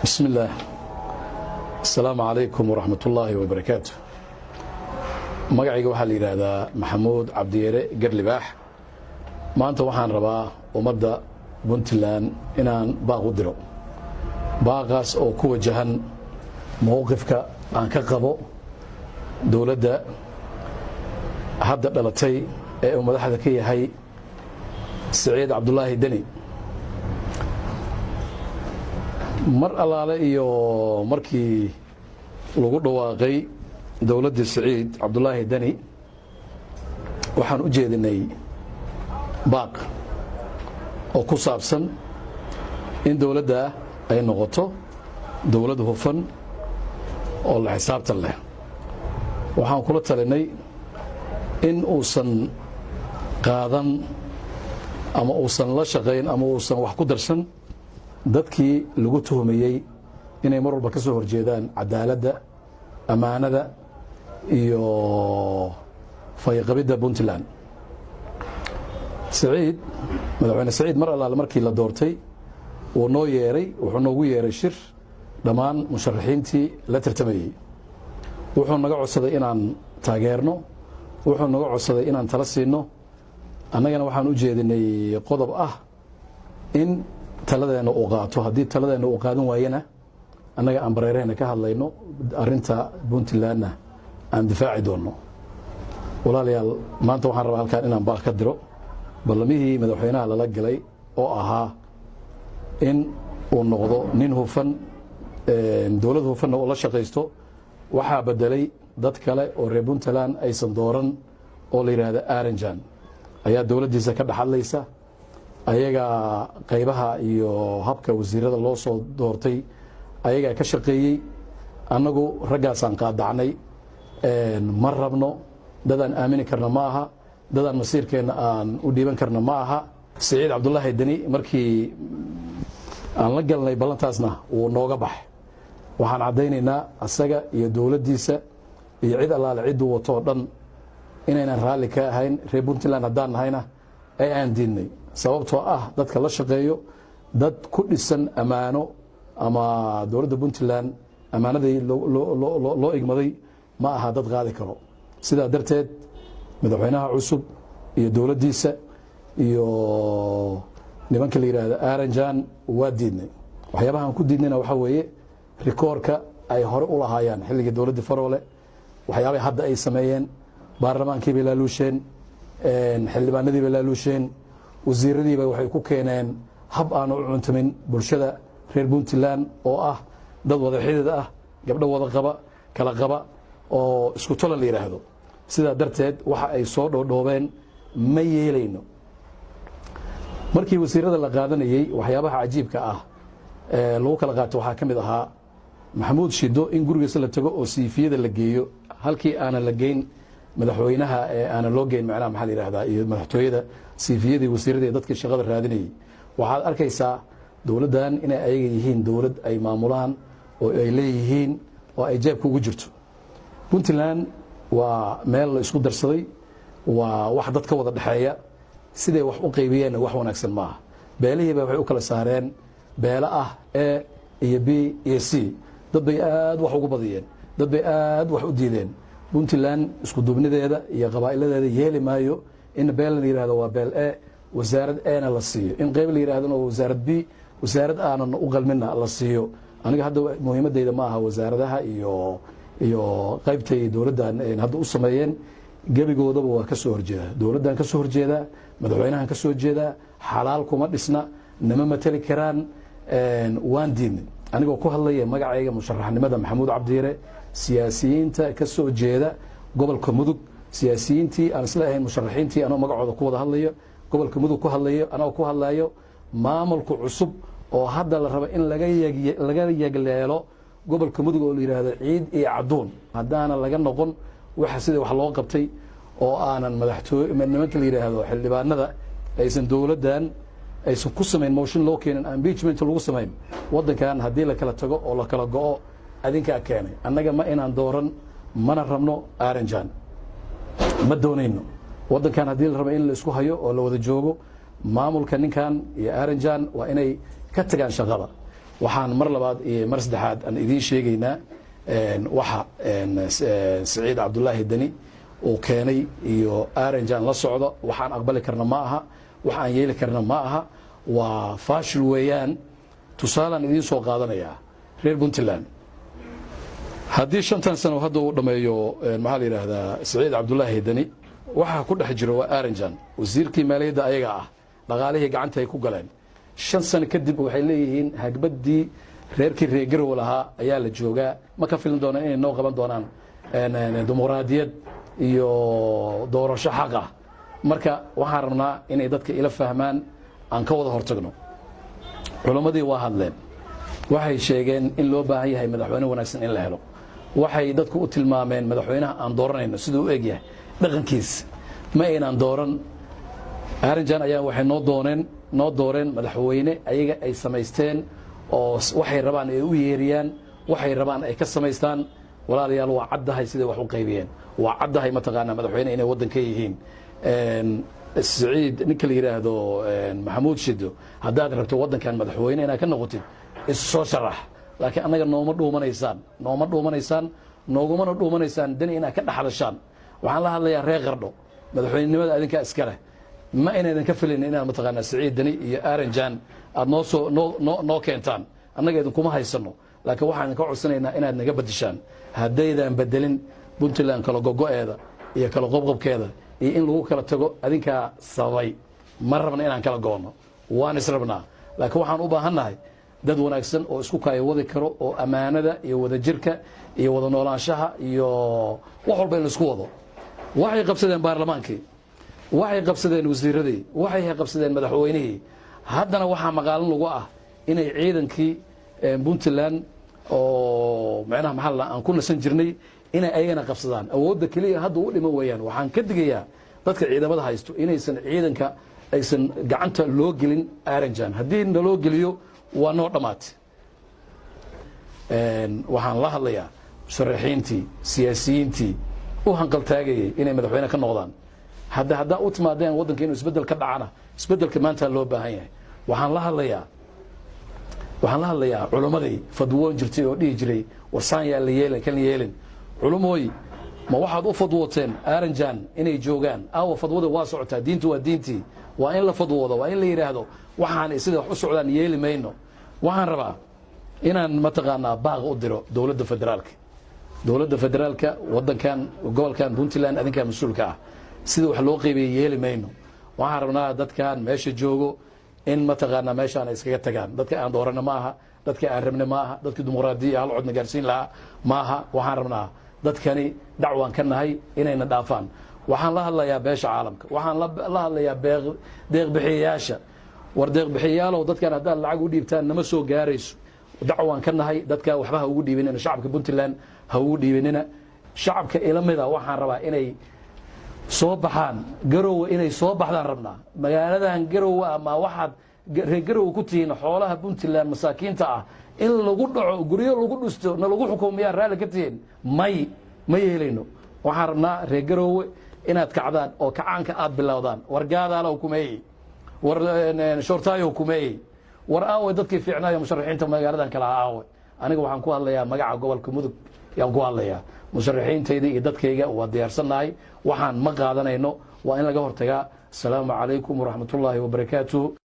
Bismi illaah. Asalaamu calaykum waraxmat ullaahi wabarakaatu. Magacayga waxaa la yidhaahdaa Maxamuud Cabdiyeere Garlibaax. Maanta waxaan rabaa ummadda Puntland inaan baaq u diro, baaqaas oo ku wajahan mowqifka aan ka qabo dowladda hadda dhalatay ee uu madaxda ka yahay Siciid Cabdulaahi Deni. Mar allaale iyo markii lagu dhawaaqay dowladdii Siciid Cabdulaahi Deni, waxaan u jeedinay baaq oo ku saabsan in dowladda ay noqoto dowlad hufan oo la xisaabtan leh. Waxaan kula talinay in uusan qaadan ama uusan la shaqayn ama uusan wax ku darsan dadkii lagu tuhmayey inay mar walba ka soo horjeedaan cadaaladda, ammaanada iyo fayqabidda Puntland. Saciid, Madaxweyne Saciid, mar allaale markii la doortay wuu noo yeeray, wuxuu noogu yeeray shir dhammaan musharaxiintii la tartamayey. Wuxuu naga codsaday inaan taageerno, wuxuu naga codsaday inaan tala siinno. Annagana waxaan u jeedinay qodob ah in taladeenna uu qaato. Haddii taladeenna uu qaadan waayena, annaga aan bareeraheenna ka hadlayno, arrinta Puntlandna aan difaaci doonno. Walaalayaal, maanta waxaan rabaa halkaan inaan baaq ka diro ballamihii madaxweynaha lala galay oo ahaa in uu noqdo nin hufan, dowlad hufanna uu la shaqaysto. Waxaa bedelay dad kale oo reer Puntland aysan dooran oo la yidhaahda Aranjan ayaa dowladdiisa ka dhexadlaysa. Ayagaa qaybaha iyo habka wasiirada loo soo doortay ayagaa ka shaqeeyey. Annagu raggaasaan qaadacnay, ma rabno. Dadaan aamini karna ma aha, dadaan masiirkeenna aan u dhiiban karna ma aha. Siciid Cabdulaahi Deni markii aan la galnay ballantaasna wuu nooga bax. Waxaan caddaynaynaa asaga iyo dowladdiisa iyo cid allaale cidduu wato oo dhan inaynan raalli ka ahayn, reer Puntland haddaan nahayna ee aan diidnay, sababtoo ah dadka la shaqeeyo dad ku dhisan ammaano ama dowladda Puntland ammaanadii loo igmaday ma aha dad qaadi karo. Sidaa darteed madaxweynaha cusub iyo dowladdiisa iyo nimanka la yidhaahdo Aranjan waa diidnay. Waxyaabahaan ku diidnayna waxaa weeye rikoorka ay hore u lahaayaan xilligii dowladdii Faroole, waxyaabay hadda ay sameeyeen. Baarlamaankii bay laaluusheen, xildhibaanadii bay laaluusheen, wasiiradiiba waxay ku keeneen hab aanu u cuntamin bulshada reer Puntland oo ah dad wada xidid ah, gabdho wada qaba, kala qaba oo isku tolan la yidhaahdo. Sidaa darteed waxa ay soo dhoodhoobeen ma yeelayno. Markii wasiirada la qaadanayey, waxyaabaha cajiibka ah ee lagu kala qaato waxaa ka mid ahaa Maxamuud Shido in gurigiisa la tago oo siifiyada la geeyo, halkii aanan la geyn madaxweynaha ee aanan loo geyn, macnaha maxaa la yidhahdaa, iyo madaxtooyada siifiyadii wasiirada iyo dadkii shaqada raadinayey. Waxaad arkaysaa dowladdan inay ayaga yihiin dowlad ay maamulaan oo ay leeyihiin oo ay jeebka ugu jirto. Puntland waa meel la isku darsaday, waa wax dad ka wada dhexeeya. Siday wax u qaybiyeenna wax wanaagsan maaha. Beelihiiba waxay u kala saareen beelo ah A iyo B iyo C. Dad bay aad wax ugu badiyeen, dad bay aad wax u diideen. Puntland isku duubnideeda iyo qabaa'iladeeda yeeli maayo in beel la yidhahdo waa beel E, wasaarad ena la siiyo, in qayb la yidhahdona waa wasaarad B, wasaarad aanan u qalmina la siiyo. Aniga hadda muhiimadeyda ma aha wasaaradaha iyo qaybtay dowladdan hadda u sameeyeen. Gebigoodaba waa ka soo horjeedaa, dowladdan ka soo horjeedaa, madaxweynahan ka soo horjeedaa. Xalaal kuma dhisna, nama mateli karaan, waan diidnay. Anigoo ku hadlaya magacayga musharaxnimada Maxamuud Cabdiire, siyaasiyiinta ka soo jeeda gobolka Mudug, siyaasiyiintii aan isla ahayn musharaxiintii, anoo magacooda ku wada hadlayo, gobolka Mudug ku hadlayo, anoo ku hadlayo maamulka cusub oo hadda la rabo in laga yegleelo gobolka Mudug oo la yidhaahdo Ciid iyo Cadduun, haddaana laga noqon waxa sida wax loo qabtay oo aanan madaxtooy nimanka la yidhaahdo xildhibaanada aysan dowladdan aysan ku samayn motion loo keenin, impeachment lagu samayn, waddankan haddii la kala tago oo la kala go'o adinkaa keenay. Annaga ma inaan dooran, mana rabno Aranjan, ma doonayno. Waddankan haddii la rabo in la isku hayo oo la wada joogo, maamulka ninkan iyo Aranjan waa inay ka tagaan shaqada. Waxaan mar labaad iyo mar saddexaad aan idiin sheegaynaa waxa Siciid Cabdulaahi Deni uu keenay iyo Aranjan la socdo. Waxaan aqbali karna ma aha, wax aan yeeli karna ma aha, waa faashil weeyaan. Tusaalaan idiin soo qaadanayaa reer Puntland. Haddii 5tan sano hadda uu dhammeeyo, maxaa la yidhaahdaa, Siciid Cabdulaahi Deni, waxaa ku dhex jiro waa Aranjan, wasiirkii maaliyadda ayaga ah, dhaqaalihii gacanta ay ku galeen. 5 sano kadib waxay leeyihiin hagbaddii reerkii reergarow lahaa ayaa la joogaa. Ma ka filin doonaan inay noo qaban doonaan dimuqraadiyad iyo doorasho xaq ah. Marka waxaan rabnaa inay dadka ila fahmaan, aan ka wada hortagno. Culammadii waa hadleen, waxay sheegeen in loo baahan yahay madaxweyne wanaagsan in la helo. Waxay dadku u tilmaameen madaxweynaha aan dooranayno siduu u egyahay dhaqankiis. Ma aynaan dooran Arinjan ayaa waxay noo dooneen, noo dooreen madaxweyne ayaga ay samaysteen oo waxay rabaan ay u yeeriyaan, waxay rabaan ay ka samaystaan. Walaalayaal, waa caddahay siday wax u qaybiyeen, waa caddahay mataqaanaa madaxweyne inay waddan ka yihiin. Siciid, ninka la yidhaahdo Maxamuud Shido, haddaad rabto waddankan madaxweyne inaad ka noqotid, isu soo sharax, laakiin annaga nooma dhuumanaysaan, nooma dhuumanaysaan, noogumana dhuumanaysaan Deni inaad ka dhexdashaan. Waxaan la hadlayaa reer Qardho, madaxweynenimada adinkaa iska leh. Ma inaydan ka filin inaad mataqaanaa Siciid Deni iyo Aranjan aad noo soo noo noo noo keentaan. Annaga idinkuma haysano, laakiin waxaan idinka codsanaynaa inaad naga bedeshaan. Haddaydan bedelin, Puntland kala gogo'eeda iyo kala qobqobkeeda iyo in lagu kala tago adinkaa sababay. Ma rabna inaan kala go'no, waan israbnaa, laakiin waxaan u baahannahay dad wanaagsan oo isku kaayo wadi karo oo ammaanada iyo wadajirka iyo wada noolaanshaha iyo wax walba in laisku wado. Waxay qabsadeen baarlamaankii, waxay qabsadeen wasiiradii, waxay qabsadeen madaxweynihii. Haddana waxaa maqaalin lagu ah inay ciidankii Puntland oo macnaha maxaa la aan ku nasan jirnay inay ayagana qabsadaan. Awoodda keliya hadda u dhiman weeyaan. Waxaan ka digayaa dadka ciidamada haysto inaysan ciidanka aysan gacanta loo gelin Aranjan. Haddii naloo geliyo, waa noo dhammaatay. Waxaan la hadlayaa musharaxiintii, siyaasiyiintii u hanqaltaagayay inay madaxweyne ka noqdaan. Hadda haddaa u timaadeen waddanka inuu isbeddel ka dhacana, isbeddelka maanta loo baahan yahay. Waxaan la hadlayaa culummadii fadwoon jirtay oo dhihi jiray warsaan yaa la yeelin kan yeelin. Culumooy, ma waxaad u fadwooteen Aranjan inay joogaan? Aawa fadwada? Waa socotaa. Diintu waa diintii, waa in la fadwoodo, waa in la yidhaahdo waxaan sida wax u socdaan yeeli mayno. Waxaan rabaa inaan mataqaanaa baaq u diro dowladda federaalka. Dowladda federaalka, waddankan, gobolkan Puntland adinkaa mas-uulka ah. Sida wax loo qaybiyey yeeli mayno. Waxaan rabnaa dadkan meesha joogo in mataqaanaa meeshaan ay iskaga tagaan. Dadka aan doorana ma aha, dadka aan rabna ma aha, dadkii dimuqraadiya hal codna gaarsiin lahaa ma aha. Waxaan rabnaa dadkani dacwaan ka nahay inayna dhaafaan. Waxaan la hadlayaa beesha caalamka, waxaan la hadlayaa deeqbixiyayaasha. War deeqbixiyayaalow, dadkan haddaad lacag u dhiibtaan nama soo gaarayso. Dacwaan ka nahay dadka, waxba ha ugu dhiibinina shacabka Puntland, ha ugu dhiibinina shacabka ila mida. Waxaan rabaa inay soo baxaan Garowe, inay soo baxdaan rabnaa. Magaaladan Garowe ama waxaad reer Garowe ku tihiin xoolaha Puntland masaakiinta ah in lagu dhaco, guryo lagu dhisto, na lagu xukumo, miyaa raalli ka tihiin? May, ma yeelayno. Waxaan rabnaa reer Garowe inaad kacdaan oo kacaanka aad bilowdaan. War Gaadaalow kumeeyey? War Shoortaayow kumeeyey? War aawe dadkii fiicnaayo musharaxiinta magaaladan kala aawe? Aniga waxaan ku hadlayaa magaca gobolka Mudug yaan ku hadlayaa. Musharaxiintayda iyo dadkayga waa diyaarsannahay. Waxaan ma qaadanayno, waa in laga hortagaa. Asalaamu calaykum waraxmatullaahi wabarakaatuh.